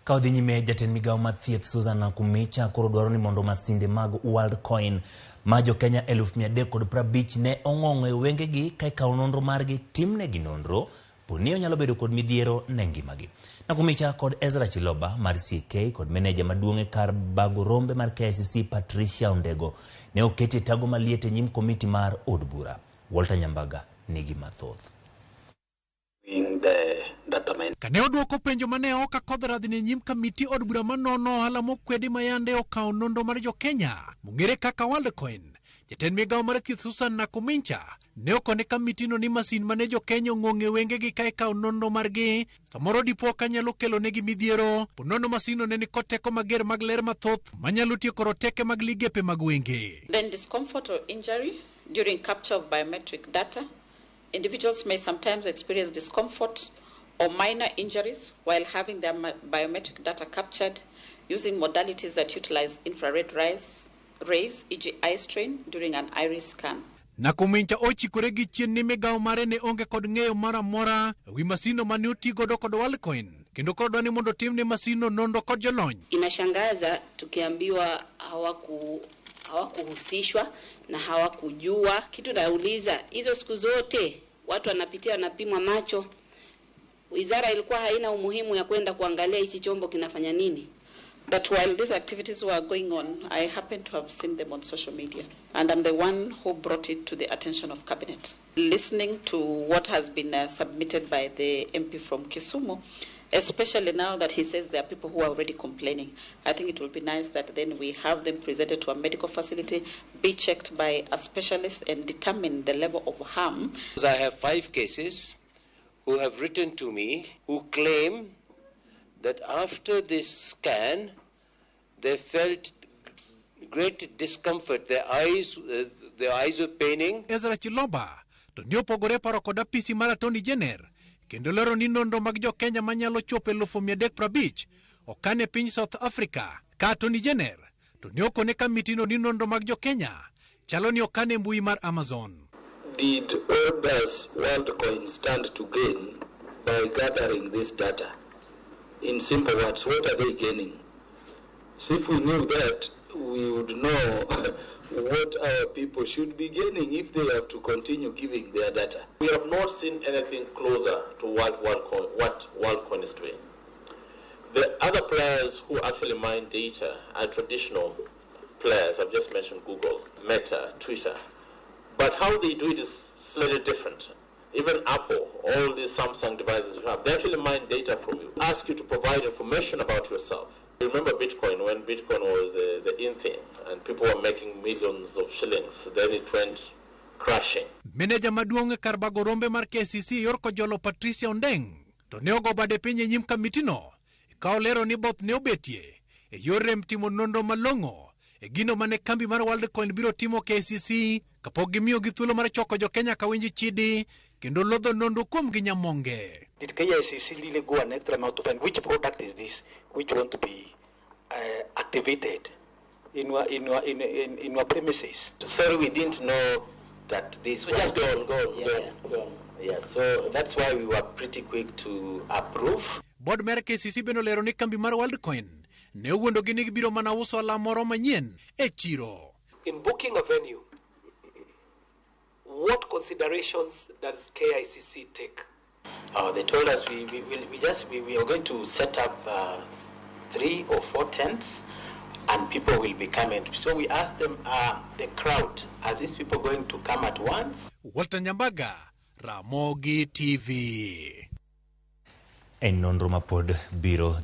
Ka odhi nyime, jatend migawo mar thieth Susan Nakhumicha koro dwaro ni mondo masinde mag Worldcoin ma jo Kenya 350,000 ne ong'ong'o e wengegi ka ikawo nonro margi timnegi nonro poni onyalo bedo kod midhiero ne ngimagi. Nakhumicha kod Ezra Chiloba mar CK kod meneja maduong' e kar bago rombe mar KICC Patricia Ondego ne oketi e tago maliet e nyim komiti mar od bura. Walter Nyambaga nigi mathoth. Kane odwoko penjo mane oka kodh radhni e nyim kamiti od bura manono ohala mokwedi mayande okawo nonro mar jo Kenya mong'ere kaka Worldcoin, jatend migawo mar thieth Susan Nakhumicha ne okone kamitino ni masin mane jo Kenya ong'ong'e wengegi ka ikawo nonro margi samoro dipo ka nyalo kelo negi midhiero ponono masinno ne nikod teko mager mag ler mathoth manyalo tieko roteke mag ligepe mag wenge. Then discomfort or injury during capture of biometric data. Individuals may sometimes experience discomfort or minor injuries while having their biometric data captured using modalities that utilize infrared rays, e.g. eye strain, during an iris scan. Nakhumicha ochikore gi chien ni migawo mare ne onge kod ng'eyo moro amora ewi masino mane oti godo kod Worldcoin kendo koro dwa ni mondo timne masino nonro kod jolony. Inashangaza tukiambiwa hawakuhusishwa na hawakujua. Kitu nauliza, hizo siku zote watu wanapitia wanapimwa macho, wizara ilikuwa haina umuhimu ya kwenda kuangalia hichi chombo kinafanya nini? That while these activities were going on, I happened to have seen them on social media, and I'm the one who brought it to the attention of Cabinet. Listening to what has been submitted by the MP from Kisumu, especially now that he says there are people who are already complaining, I think it will be nice that then we have them presented to a medical facility, be checked by a specialist, and determine the level of harm. I have 5 cases who have written to me who claim that after this scan, they felt great discomfort. Their eyes were paining. Ezra Chiloba to ne opogore paro kod apisi mar Attorney General kendo lero ni nonro mag jo Kenya manyalo chopo 350,000 okan e piny South Africa. Ka Attorney General to ne okone kamitino ni nonro mag jo Kenya chalo ni okan e mbui mar Amazon. Did or does Worldcoin stand to gain by gathering this data? In simple words, what are they gaining? So if we knew that, we would know what our people should be gaining if they have to continue giving their data. We have not seen anything closer to what WorldCoin is doing. The other players who actually mine data are traditional players. I've just mentioned Google, Meta, Twitter. But how they do it is slightly different. Even Apple, all these Samsung devices you have, they actually mine data from you, ask you to provide information about yourself. Remember Bitcoin, when Bitcoin was the in thing and people were making millions of shillings, then it went crashing. Meneja maduong' e kar bago rombe mar KCC yor kojolo Patricia Ondeng to ne ogo bade piny e nyim kamitino ka olero ni both ne obetie e yor rem timo nonro malong'o e gino mane kambi mar Worldcoin biro timo KCC kapok gimiyogi thuolo mar choko jo Kenya ka winji chidi kendo lodho nonro kuomgi nyamonge. Did KICC really go an extra mile to find which product is this which want to be activated in your premises? Sorry, we didn't know that this So just was go on, go on, Yeah. go on, go on. Yeah, so that's why we were pretty quick to approve. Board mar KCC bende olero ni kambi mar Worldcoin ne owuondogi ni gibiro mana uso alam moro manyien e chiro. In booking a venue, what considerations does KICC take? They told us we are going to set up 3 or 4 tents and people will be coming. So we asked them, the crowd, are these people going to come at once? Walter Nyambaga, Ramogi TV. En nonro ma pod biro